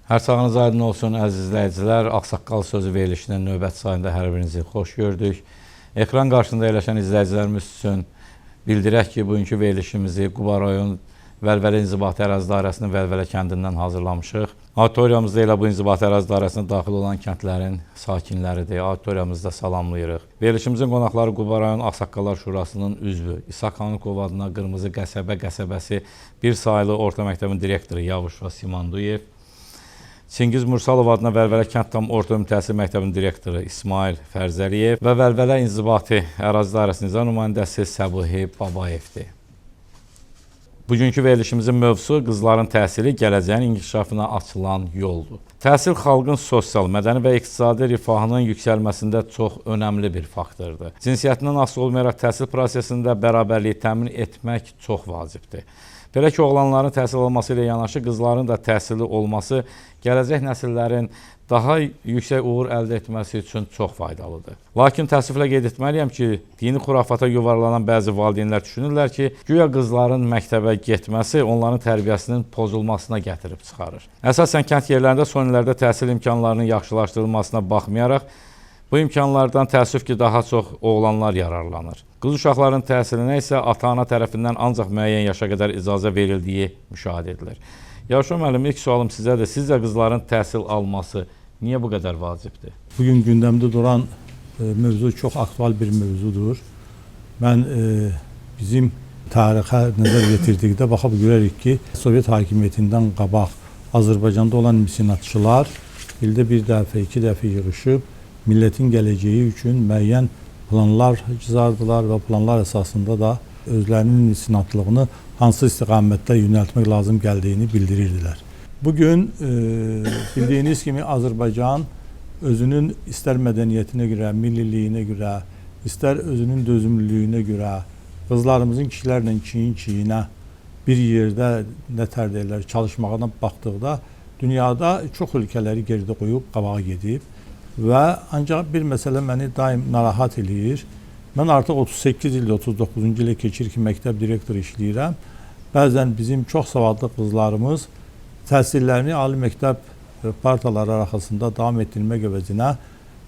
Hər sağınız aydın olsun əziz izləyicilər. Ağsaqqal sözü verilişinin növbəti sayında hər birinizi xoş gördük. Ekran qarşısında yerləşən izləyicilərimiz üçün bildirək ki, bugünkü verilişimizi Quba rayon Vəlvələ İnzibati Ərazi Dairəsinin Vəlvələ kəndindən hazırlamışıq. Auditoriyamızda elə bu İnzibati Ərazi Dairəsinə daxil olan kəndlərin sakinləridir. Auditoriyamızda salamlayırıq. Verilişimizin qonaqları Quba rayon Ağsaqqallar Şurasının üzvü İshaq Xanıkov adına Qırmızı Qəsəbə qəsəbəsi bir saylı orta məktəbin direktoru Yavuşva Simanduyev, Çingiz Mursalov adına Vəlvələ kənd tam orta ümumi təhsil məktəbinin direktoru İsmail Fərzəliyev və Vəlvələ İnzibati Ərazi Dairəsinin icra nümayəndəsi Səbuhi Babayevdir. Bugünkü verilişimizin mövzusu qızların təhsili gələcəyin inkişafına açılan yoldur. Təhsil xalqın sosial, mədəni və iqtisadi rifahının yüksəlməsində çox önəmli bir faktordur. Cinsiyyətindən asılı olmayaraq təhsil prosesində bərabərliyi təmin etmək çox vacibdir. Belə ki, oğlanların təhsil alması ilə yanaşı qızların da təhsilli olması gələcək nəsillərin daha yüksək uğur əldə etməsi üçün çox faydalıdır. Lakin təəssüflə qeyd etməliyəm ki, dini xurafata yuvarlanan bəzi valideynlər düşünürlər ki, güya qızların məktəbə getməsi onların tərbiyəsinin pozulmasına gətirib çıxarır. Əsasən kənd yerlərində son illərdə təhsil imkanlarının yaxşılaşdırılmasına baxmayaraq, bu imkanlardan təəssüf ki, daha çox oğlanlar yararlanır. Qız uşaqların təhsilinə isə ata-ana tərəfindən ancaq müəyyən yaşa qədər icazə verildiyi müşahidə edilir. Yavşan müəllim, ilk sualım sizədir. Sizcə qızların təhsil alması niyə bu qədər vacibdir? Bugün gündəmdə duran mövzu çox aktual bir mövzudur. Mən bizim tarixə nəzər yetirdikdə baxıb görərik ki, Sovet hakimiyyətindən qabaq Azərbaycanda olan misinatçılar ildə bir dəfə, iki dəfə yığışıb millətin gələcəyi üçün müəyyən planlar cızardılar və planlar əsasında da özlərinin misinatlığını hansı istiqamətdə yönəltmək lazım gəldiyini bildirirdilər. Bugün bildiyiniz kimi Azərbaycan özünün istər mədəniyyətinə görə, milliliyinə görə, istər özünün dözümlülüyünə görə qızlarımızın kişilərlə çiyin-çiyinə bir yerdə nə tər deyirlər, çalışmağına baxdıqda dünyada çox ölkələri geridə qoyub qabağa gedib və ancaq bir məsələ məni daim narahat eləyir. Mən artıq 38 ildir, 39-cu ilə keçir ki, məktəb direktoru işləyirəm. Bəzən bizim çox savadlı qızlarımız təhsillərini ali məktəb partaları arxasında davam etdirmək əvəzinə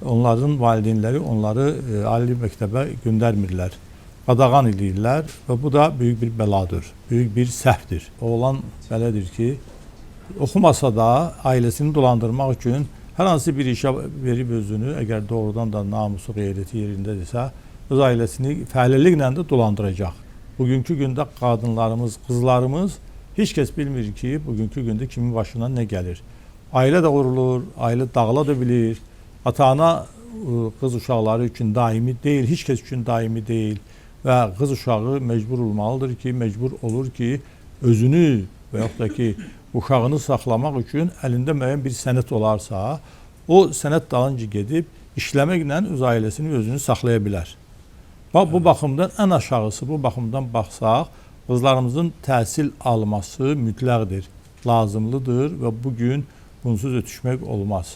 onların valideynləri onları ali məktəbə göndərmirlər. Qadağan eləyirlər və bu da böyük bir bəladır, böyük bir səhvdir. Oğlan belədir ki, oxumasa da ailəsini dolandırmaq üçün hər hansı bir işə verib özünü, əgər doğrudan da namusu, qeyrəti yerindədirsə, öz ailəsini fəhləliklə də dolandıracaq. Bugünkü gündə qadınlarımız, qızlarımız heç kəs bilmir ki, bugünkü gündə kimin başına nə gəlir. Ailə də qurulur, ailə dağıla da bilir. Ata-ana qız uşaqları üçün daimi deyil, heç kəs üçün daimi deyil və qız uşağı məcbur olmalıdır ki, məcbur olur ki, özünü və yaxud da ki, uşağını saxlamaq üçün əlində müəyyən bir sənəd olarsa, o sənəd dalınca gedib işləməklə öz ailəsini özünü saxlaya bilər. Bax, bu baxımdan ən aşağısı, bu baxımdan baxsaq, qızlarımızın təhsil alması mütləqdir, lazımlıdır və bugün bunsuz ötüşmək olmaz.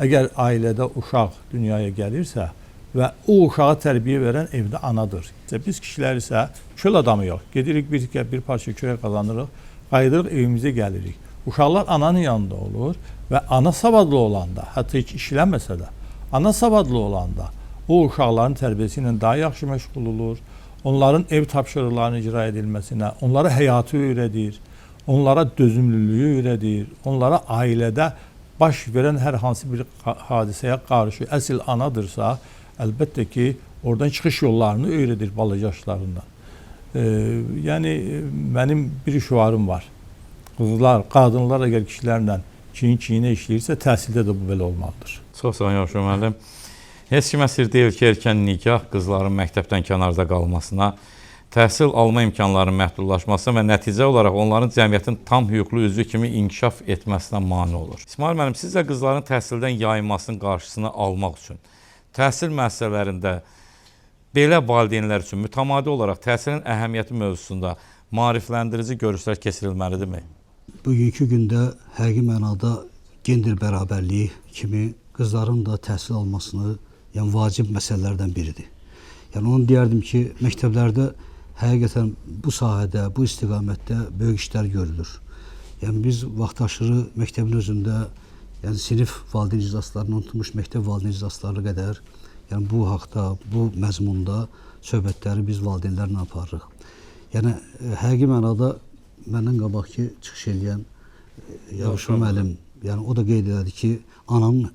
Əgər ailədə uşaq dünyaya gəlirsə və o uşağa tərbiyə verən evdə anadır. Biz kişilər isə çöl adamıyıq. Gedirik bir parça çörək qazanırıq, qayıdırıq evimizə gəlirik. Uşaqlar ananın yanında olur və ana savadlı olanda, hətta heç işləməsə də, ana savadlı olanda o uşaqların tərbiyəsi ilə daha yaxşı məşğul olur. Onların ev tapşırıqlarının icra edilməsinə, onlara həyatı öyrədir, onlara dözümlülüyü öyrədir, onlara ailədə baş verən hər hansı bir hadisəyə qarşı əsl anadırsa, əlbəttə ki, oradan çıxış yollarını öyrədir balaca yaşlarından. Yəni mənim bir şüarım var. Qızlar, qadınlar əgər kişilərlə çiyin-çiyinə işləyirsə, təhsildə də bu belə olmalıdır. Çox sağ olun Yavşan müəllim. Heç kimə sir deyil ki, erkən nikah qızların məktəbdən kənarda qalmasına, təhsil alma imkanlarının məhdudlaşmasına və nəticə olaraq onların cəmiyyətin tam hüquqlu üzvü kimi inkişaf etməsinə mane olur. İsmail müəllim, sizcə qızların təhsildən yayınmasının qarşısını almaq üçün təhsil müəssisələrində belə valideynlər üçün mütəmadi olaraq təhsilin əhəmiyyəti mövzusunda maarifləndirici görüşlər keçirilməlidirmi? Bugünkü gündə həqiqi mənada gender bərabərliyi kimi qızların da təhsil almasını, yəni vacib məsələlərdən biridir. Yəni onu deyərdim ki, məktəblərdə həqiqətən bu sahədə, bu istiqamətdə böyük işlər görülür. Yəni biz vaxtaşırı məktəbin özündə, yəni sinif valideyn iclaslarından tutmuş məktəb valideyn iclasları qədər, yəni bu haqda, bu məzmunda söhbətləri biz valideynlərlə aparırıq. Yəni həqiqi mənada məndən qabaqki çıxış eləyən Yavuşlu müəllim, yəni o da qeyd elədi ki, ananın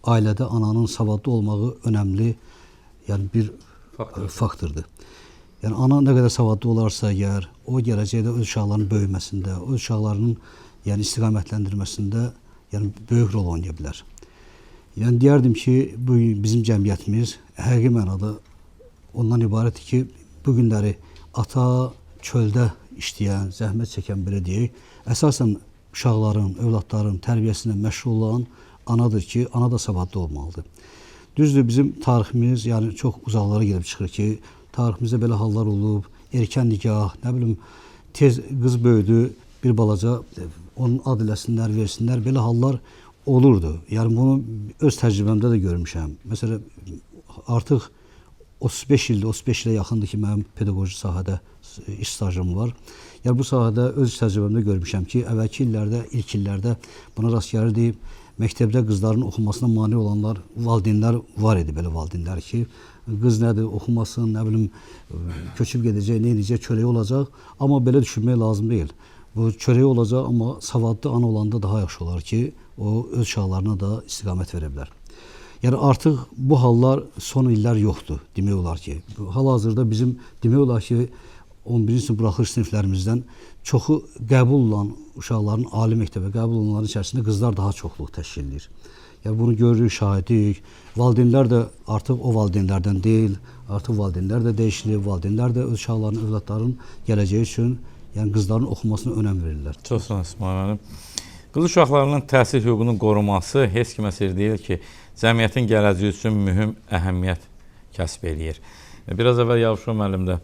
ailədə ananın savadlı olmağı önəmli, yəni bir faktordur. Yəni ana nə qədər savadlı olarsa əgər, o gələcəkdə öz uşaqlarının böyüməsində, öz uşaqlarının yəni istiqamətləndirməsində yəni böyük rol oynaya bilər. Yəni deyərdim ki, bu gün bizim cəmiyyətimiz həqiqi mənada ondan ibarətdir ki, bu günləri ata çöldə işləyən, zəhmət çəkən belə deyək, əsasən uşaqların, övladların tərbiyəsinə məşğul olan anadır ki, ana da savadlı olmalıdır. Düzdür, bizim tariximiz yəni çox uzaqlara gedib çıxır ki, tariximizdə belə hallar olub, erkən nikah, nə bilim, tez qız böyüdü, bir balaca onun ad eləsinlər, versinlər, belə hallar olurdu. Yəni bunu öz təcrübəmdə də görmüşəm. Məsələn, artıq 35 ildir, 35 ilə yaxındır ki, mənim pedaqoji sahədə iş stajım var. Yəni bu sahədə öz təcrübəmdə görmüşəm ki, əvvəlki illərdə, ilk illərdə buna rast gəlirdik. Məktəbdə qızların oxumasına mane olanlar, valideynlər var idi, belə valideynlər ki, qız nədir, oxumasın, nə bilim, köçüb gedəcək, nə edəcək, çörəyi olacaq. Amma belə düşünmək lazım deyil. Bu çörəyi olacaq, amma savadlı ana olanda daha yaxşı olar ki, o öz uşaqlarına da istiqamət verə bilər. Yəni artıq bu hallar son illər yoxdur, demək olar ki. Hal-hazırda bizim demək olar ki, 11-ci sinif buraxılış siniflərimizdən çoxu qəbul olan uşaqların ali məktəbə qəbul olanların içərisində qızlar daha çoxluq təşkil edir. Yəni bunu görürük, şahidiyik. Valideynlər də artıq o valideynlərdən deyil, artıq valideynlər də dəyişilib, valideynlər də öz uşaqlarının, övladların gələcəyi üçün, yəni qızların oxumasına önəm verirlər. Çox sağ olun İsmail müəllim. Qız uşaqlarının təhsil hüququnun qorunması heç kimə sir deyil ki, cəmiyyətin gələcəyi üçün mühüm əhəmiyyət kəsb eləyir. Biraz əvvəl Yavuşlu müəllim də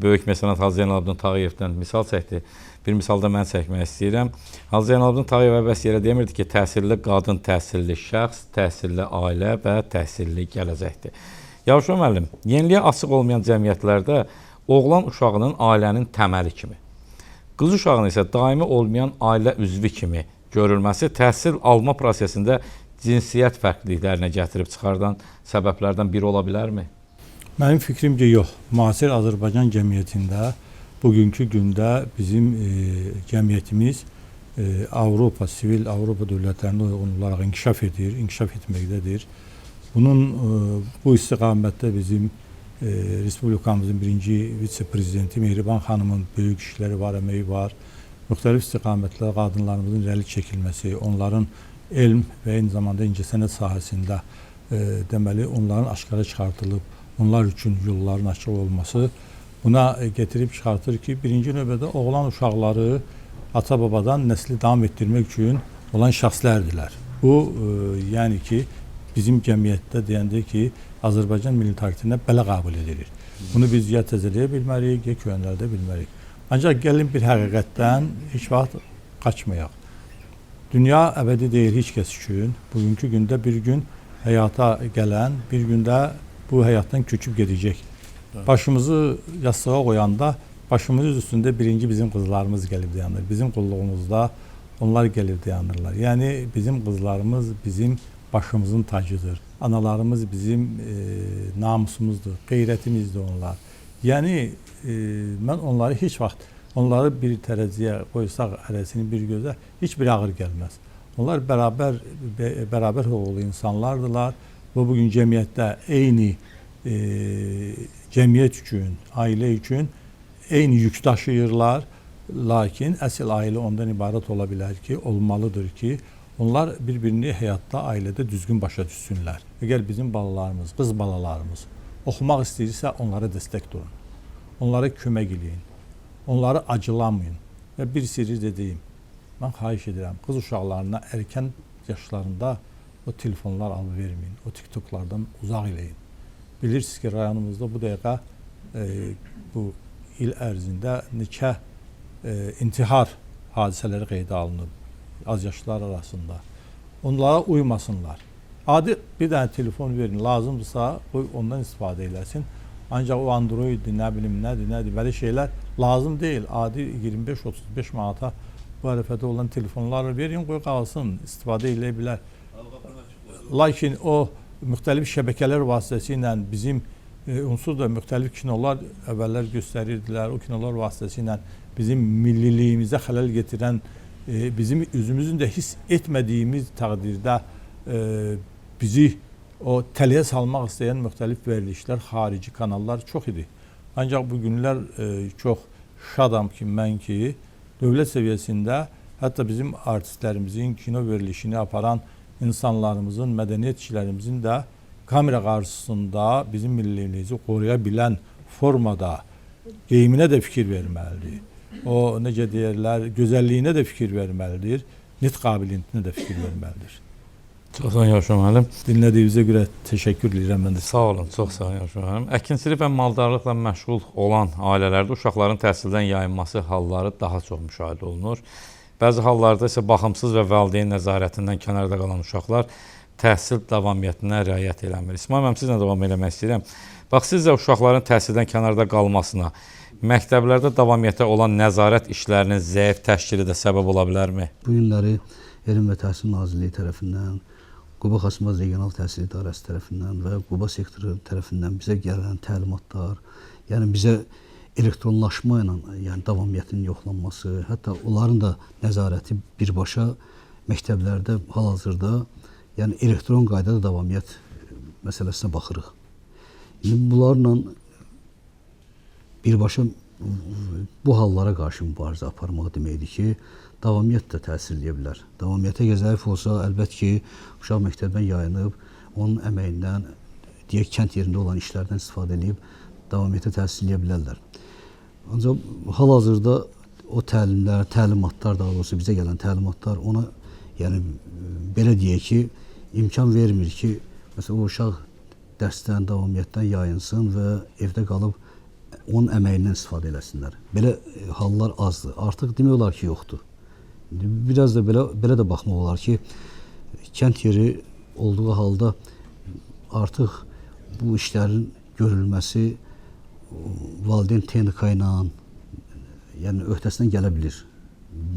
böyük mesenat Hacı Zeynalabdin Tağıyevdən misal çəkdi. Bir misal da mən çəkmək istəyirəm. Hacı Zeynalabdin Tağıyev əbəs yerə demirdi ki, təhsilli qadın, təhsilli şəxs, təhsilli ailə və təhsilli gələcəkdir. Yavuşlu müəllim, yeniliyə açıq olmayan cəmiyyətlərdə oğlan uşağının ailənin təməli kimi, qız uşağının isə daimi olmayan ailə üzvü kimi görülməsi təhsil alma prosesində cinsiyyət fərqliliklərinə gətirib çıxardan səbəblərdən biri ola bilərmi? Mənim fikrimcə yox. Müasir Azərbaycan cəmiyyətində bugünkü gündə bizim cəmiyyətimiz Avropa, sivil Avropa dövlətlərinə uyğun olaraq inkişaf edir, inkişaf etməkdədir. Bunun bu istiqamətdə bizim Respublikamızın birinci vitse-prezidenti Mehriban xanımın böyük işləri var, əməyi var. Müxtəlif istiqamətlərdə qadınlarımızın irəli çəkilməsi, onların elm və eyni zamanda incəsənət sahəsində deməli onların aşkara çıxartılıb, onlar üçün yolların açıq olması buna gətirib çıxartır ki, birinci növbədə oğlan uşaqları ata-babadan nəsli davam etdirmək üçün olan şəxslərdirlər. Bu, yəni ki, bizim cəmiyyətdə deyəndə ki, Azərbaycan milli tarixində belə qəbul edilir. Bunu biz ya təzələyə bilmərik, ya köhnəldə bilmərik. Ancaq gəlin bir həqiqətdən heç vaxt qaçmayaq. Dünya əbədi deyil heç kəs üçün. Bugünkü gündə bir gün həyata gələn, bir gündə bu həyatdan köçüb gedəcək. Başımızı yastığa qoyanda başımızın üstündə birinci bizim qızlarımız gəlib dayanır. Bizim qulluğumuzda onlar gəlib dayanırlar. Yəni bizim qızlarımız bizim başımızın tacıdır. Analarımız bizim namusumuzdur, qeyrətimizdir onlar. Yəni mən onları heç vaxt onları bir tərəziyə qoysaq hərəsini bir gözə heç bir ağır gəlməz. Onlar bərabər hüquqlu insanlardılar və bugün cəmiyyətdə eyni cəmiyyət üçün, ailə üçün eyni yük daşıyırlar. Lakin əsl ailə ondan ibarət ola bilər ki, olmalıdır ki, onlar bir-birini həyatda, ailədə düzgün başa düşsünlər. Əgər bizim balalarımız, qız balalarımız oxumaq istəyirsə, onlara dəstək durun. Onlara kömək eləyin. Onları acılamayın. Və bir sirri də deyim. Mən xahiş edirəm, qız uşaqlarına erkən yaşlarında o telefonlar alıb verməyin, o TikToklardan uzaq eləyin. Bilirsiniz ki, rayonumuzda bu dəqiqə bu il ərzində neçə intihar hadisələri qeydə alınıb az yaşlılar arasında. Onlara uymasınlar. Adi bir dənə telefon verin, lazımdırsa qoy ondan istifadə eləsin. Ancaq o Androiddir, nə bilim nədir, nədir, belə şeylər lazım deyil. Adi 25-35 manata bu ərəfədə olan telefonları verin, qoy qalsın, istifadə eləyə bilər. Lakin o müxtəlif şəbəkələr vasitəsilə bizim onsuz da müxtəlif kinolar əvvəllər göstərirdilər. O kinolar vasitəsilə bizim milliliyimizə xələl getirən, bizim özümüzün də hiss etmədiyimiz təqdirdə bizi o tələyə salmaq istəyən müxtəlif verilişlər, xarici kanallar çox idi. Ancaq bu günlər çox şadam ki, mən ki, dövlət səviyyəsində hətta bizim artistlərimizin kino verilişini aparan insanlarımızın, mədəniyyət işçilərimizin də kamera qarşısında bizim milliliyimizi qoruya bilən formada geyiminə də fikir verməlidir. O, necə deyirlər, gözəlliyinə də fikir verməlidir, nitq qabiliyyətinə də fikir verməlidir. Çox sağ olun Yavşan müəllim. Dinlədiyinizə görə təşəkkür edirəm mən də. Sağ olun, çox sağ olun Yavşan müəllim. Əkinçilik və maldarlıqla məşğul olan ailələrdə uşaqların təhsildən yayınması halları daha çox müşahidə olunur. Bəzi hallarda isə baxımsız və valideyn nəzarətindən kənarda qalan uşaqlar təhsil davamiyyətinə riayət eləmir. İsmail müəllim, sizlə davam eləmək istəyirəm. Bax, sizcə uşaqların təhsildən kənarda qalmasına, məktəblərdə davamiyyətə olan nəzarət işlərinin zəif təşkili də səbəb ola bilərmi? Bu günləri Elm və Təhsil Nazirliyi tərəfindən, Quba Xaçmaz Regional Təhsil İdarəsi tərəfindən və Quba sektoru tərəfindən bizə gələn təlimatlar, yəni bizə elektronlaşma ilə, yəni davamiyyətin yoxlanması, hətta onların da nəzarəti birbaşa məktəblərdə hal-hazırda, yəni elektron qaydada davamiyyət məsələsinə baxırıq. İndi bunlarla birbaşa bu hallara qarşı mübarizə aparmaq deməkdir ki, davamiyyət də təsir edə bilər. Davamiyyətə əgər zəif olsa, əlbəttə ki, uşaq məktəbdən yayınıb, onun əməyindən, deyək, kənd yerində olan işlərdən istifadə edib davamiyyətə təsir edə bilərlər. Ancaq hal-hazırda o təlimlər, təlimatlar, daha doğrusu bizə gələn təlimatlar ona, yəni belə deyək ki, imkan vermir ki, məsələn, o uşaq dərsdən, davamiyyətdən yayınsın və evdə qalıb onun əməyindən istifadə eləsinlər. Belə hallar azdır. Artıq demək olar ki, yoxdur. Biraz da belə də baxmaq olar ki, kənd yeri olduğu halda artıq bu işlərin görülməsi valideyn texnika ilə, yəni öhdəsindən gələ bilir.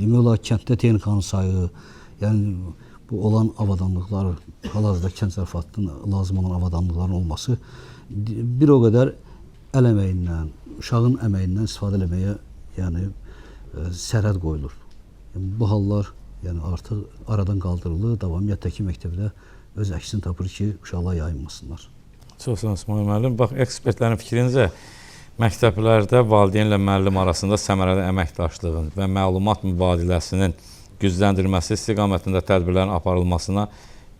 Demək olar ki, kənddə texnikanın sayı, yəni bu olan avadanlıqlar, hal-hazırda kənd təsərrüfatının lazım olan avadanlıqların olması bir o qədər əl əməyindən, uşağın əməyindən istifadə eləməyə, yəni sərhəd qoyulur. Yəni, bu hallar, yəni artıq aradan qaldırılır, davamiyyətdəki məktəbdə öz əksini tapır ki, uşaqlar yayınmasınlar. Çox sağ olun İsmail müəllim. Bax, ekspertlərin fikrincə, məktəblərdə valideynlə müəllim arasında səmərəli əməkdaşlığın və məlumat mübadiləsinin gücləndirilməsi istiqamətində tədbirlərin aparılmasına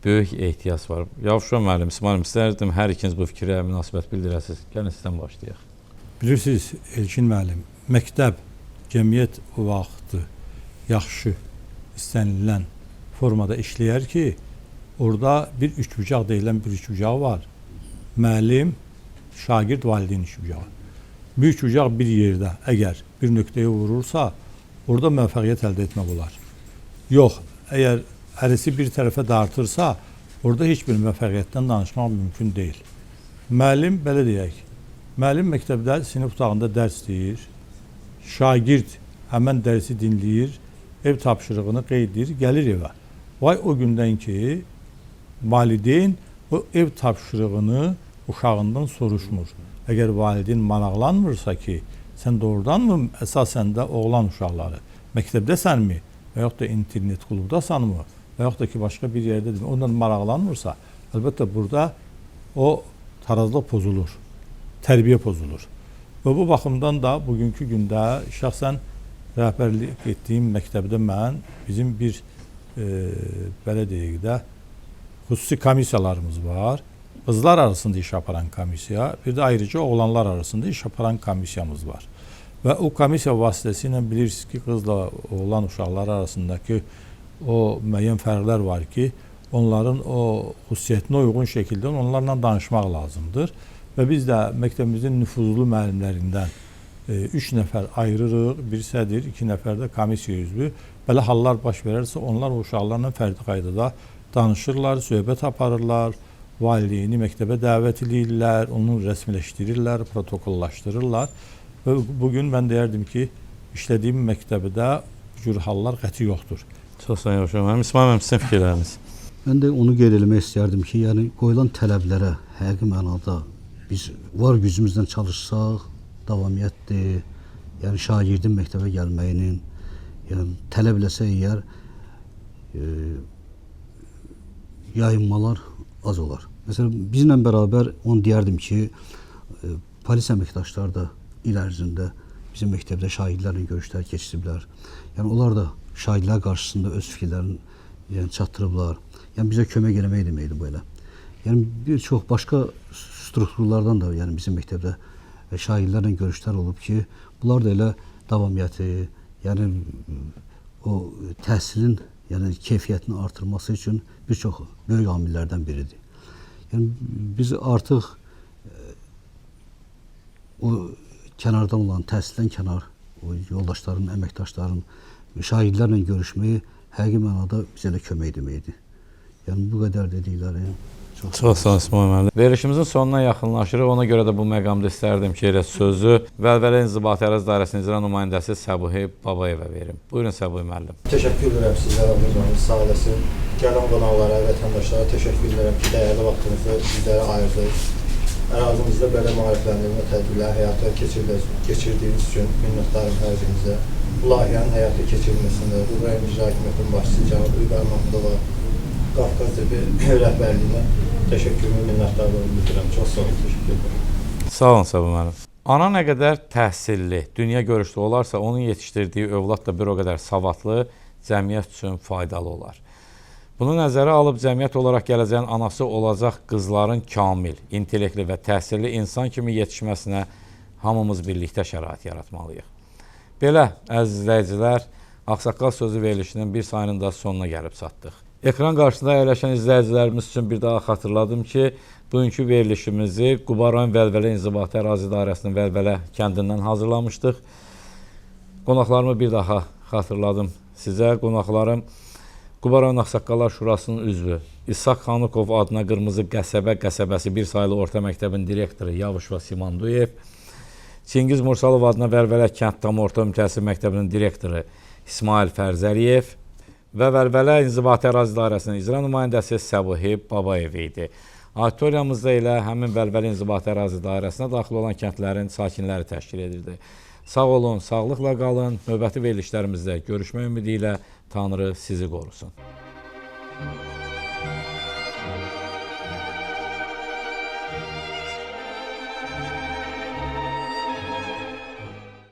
böyük ehtiyac var. Yavşan müəllim, İsmail, istərdim hər ikiniz bu fikrə münasibət bildirəsiniz. Gəlin sizdən başlayaq. Bilirsiniz, Elçin müəllim, məktəb, cəmiyyət o vaxtı yaxşı istənilən formada işləyər ki, orada bir üçbucaq deyilən bir üçbucaq var. Müəllim, şagird, valideyn üçbucağı. Bir üçbucaq bir yerdə əgər bir nöqtəyə vurursa, orada müvəffəqiyyət əldə etmək olar. Yox, əgər hərisi bir tərəfə dartırsa, orada heç bir müvəffəqiyyətdən danışmaq mümkün deyil. Müəllim, belə deyək, müəllim məktəbdə sinif otağında dərs deyir, şagird həmən dərsi dinləyir, ev tapşırığını qeyd edir, gəlir evə. Vay o gündən ki, valideyn o ev tapşırığını uşağından soruşmur. Əgər valideyn maraqlanmırsa ki, sən doğrudanmı əsasən də oğlan uşaqları məktəbdəsənmi və yaxud da internet klubdasanmı və yaxud da ki, başqa bir yerdədir, ondan maraqlanmırsa, əlbəttə burada o tarazlıq pozulur, tərbiyə pozulur. Və bu baxımdan da bugünkü gündə şəxsən rəhbərlik etdiyim məktəbdə mən bizim bir belə deyək də xüsusi komissiyalarımız var. Qızlar arasında iş aparan komissiya, bir də ayrıca oğlanlar arasında iş aparan komissiyamız var. Və o komissiya vasitəsilə bilirsiniz ki, qızla oğlan uşaqları arasındakı o müəyyən fərqlər var ki, onların o xüsusiyyətinə uyğun şəkildə onlarla danışmaq lazımdır. Və biz də məktəbimizin nüfuzlu müəllimlərindən 3 nəfər ayırırıq, bir sədr, 2 nəfər də komissiya üzvü. Belə hallar baş verərsə, onlar o uşaqlarla fərdi qaydada danışırlar, söhbət aparırlar. Valideyni məktəbə dəvət eləyirlər, onu rəsmiləşdirirlər, protokollaşdırırlar. Və bu gün mən deyərdim ki, işlədiyim məktəbdə bu cür hallar qəti yoxdur. Çox sağ olun müəllim. İsmail müəllim, sizin fikirləriniz? Mən də onu qeyd eləmək istərdim ki, yəni qoyulan tələblərə həqiqi mənada biz var gücümüzlə çalışsaq, davamiyyətdir. Yəni şagirdin məktəbə gəlməyinin, yəni tələb eləsə əgər yayınmalar az olar. Məsələn, bizlə bərabər onu deyərdim ki, polis əməkdaşları da il ərzində bizim məktəbdə şagirdlərlə görüşlər keçiriblər. Yəni onlar da şagirdlər qarşısında öz fikirlərini yəni çatdırıblar. Yəni bizə kömək eləmək deməkdir bu elə. Yəni bir çox başqa strukturlardan da yəni bizim məktəbdə şagirdlərlə görüşlər olub ki, bunlar da elə davamiyyəti, yəni o təhsilin yəni keyfiyyətini artırması üçün bir çox böyük amillərdən biridir. Yəni biz artıq o kənardan olan, təhsildən kənar o yoldaşların, əməkdaşların, şagirdlərlə görüşməyi həqiqi mənada bizə elə kömək deməkdir. Yəni bu qədər dedikləri çox. Çox sağ olun İsmail müəllim. Verilişimizin sonuna yaxınlaşırıq. Ona görə də bu məqamda istərdim ki, elə sözü Vəlvələ İnzibati Ərazi Dairəsinin icra nümayəndəsi Səbuhi Babayevə verim. Buyurun Səbuhi müəllim. Təşəkkür edirəm sizlərə, Amir sağ olasın. Gələn qonaqlara, vətəndaşlara təşəkkür edirəm ki, dəyərli vaxtınızı bizlərə ayırdınız. Ərazimizdə belə maarifləndirmə tədbirləri həyata keçirdiyiniz üçün minnətdarım hər birinizə. Bu layihənin həyata keçirilməsində Quba rayon İcra Hakimiyyətinin başçısı cənab İlqar Mahmudova, Qafqaz TV rəhbərliyinə təşəkkürümü, minnətdarlığımı bildirirəm. Çox sağ olun, təşəkkür edirəm. Sağ olun Səbuhi müəllim. Ana nə qədər təhsilli, dünya görüşlü olarsa, onun yetişdirdiyi övlad da bir o qədər savadlı, cəmiyyət üçün faydalı olar. Bunu nəzərə alıb cəmiyyət olaraq gələcəyin anası olacaq qızların kamil, intellektli və təhsilli insan kimi yetişməsinə hamımız birlikdə şərait yaratmalıyıq. Belə, əziz izləyicilər, Ağsaqqal sözü verilişinin bir sayının da sonuna gəlib çatdıq. Ekran qarşısında əyləşən izləyicilərimiz üçün bir daha xatırladım ki, bugünkü verilişimizi Quba rayon Vəlvələ İnzibati Ərazi Dairəsinin Vəlvələ kəndindən hazırlamışdıq. Qonaqlarımı bir daha xatırladım sizə. Qonaqlarım Quba rayon Ağsaqqallar Şurasının üzvü, İshaq Xanıkov adına Qırmızı Qəsəbə qəsəbəsi bir saylı orta məktəbin direktoru Yavuşva Simanduyev, Çingiz Mursalov adına Vəlvələ kənd tam orta ümumi təhsil məktəbinin direktoru İsmail Fərzəliyev və Vəlvələ İnzibati Ərazi Dairəsinin icra nümayəndəsi Səbuhi Babayev idi. Auditoriyamızda elə həmin Vəlvələ İnzibati Ərazi Dairəsinə daxil olan kəndlərin sakinləri təşkil edirdi. Sağ olun, sağlıqla qalın. Növbəti verilişlərimizdə görüşmək ümidi ilə Tanrı sizi qorusun.